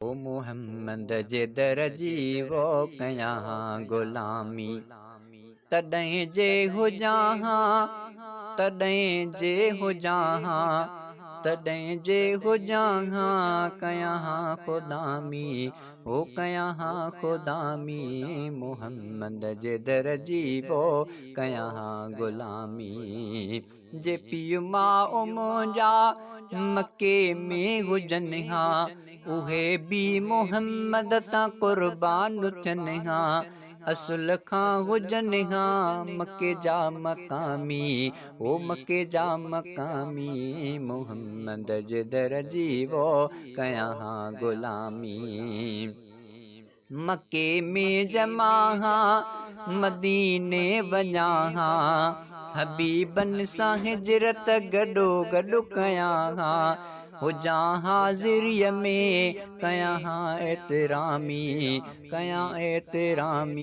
او محمد جي در جي وو ڪيان ها غلامي تڏهن جي هجان ها تڏهن جي هجان ها تڏهن جي هجان ها ڪيان ها خدامي او ڪيان ها خدامي محمد جي در جي وو ڪيان ها غلامي جي پيء ماء منهنجا مڪي ۾ هجن ها، اهي به محمد تان قربان ٿين ها، اصل کان هجن ها مڪي جا مقامي، او مڪي جا مقامي، محمد جي در جي وو ڪيان ها غلامي. مڪي ۾ ڄمان ها، مديني وڃان ها، حبيبن سان هجرت گڏو گڏ ڪيان ها، هجان حاضريء ۾ ڪيان ها احترامي، ڪيان احترامي.